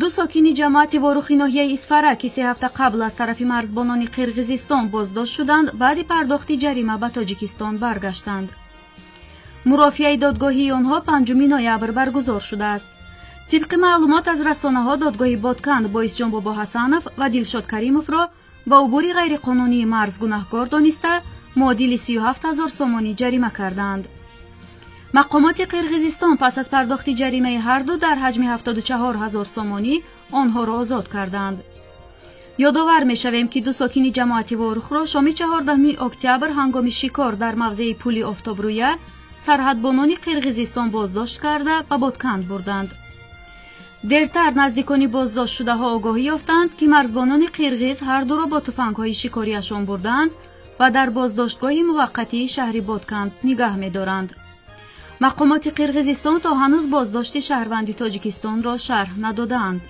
Ду сокини ҷамоати Ворухи ноҳияи Исфара, ки 3 ҳафта қабл аз тарафи марзбонони Қирғизистон боздошт шуданд, баъди пардохти ҷарима ба Тоҷикистон баргаштанд. Мурофиаи додгоҳии онҳо 5 ноябр баргузор шудааст. Тибқи маълумот аз расонаҳо, додгоҳи Ботканд Боисҷон Бобоҳасанов ва Дилшод Каримовро ба убури ғайриқонунии марз гунаҳкор дониста, муодили 37 ҳазор сомонӣ ҷарима карданд. Мақомоти Қирғизистон пас аз пардохти ҷаримаи ҳарду дар ҳаҷми 74 ҳазор сомонӣ онҳоро озод карданд. Ёдовар мешавем, ки ду сокини ҷамоати Ворухро шоми 14 октябр ҳангоми шикор дар мавзеи пули Офтобрӯя сарҳадбонони Қирғизистон боздошт карда, ба Ботканд бурданд. Дертар наздикони боздоштшудаҳо огоҳӣ ёфтанд, ки марзбонони қирғиз ҳардуро бо туфангҳои шикориашон бурданд ва дар боздоштгоҳи муваққатии шаҳри Ботканд нигаҳ медоранд. Мақомоти Қирғизистон то ҳанӯз боздошти шаҳрванди Тоҷикистонро шарҳ надодаанд.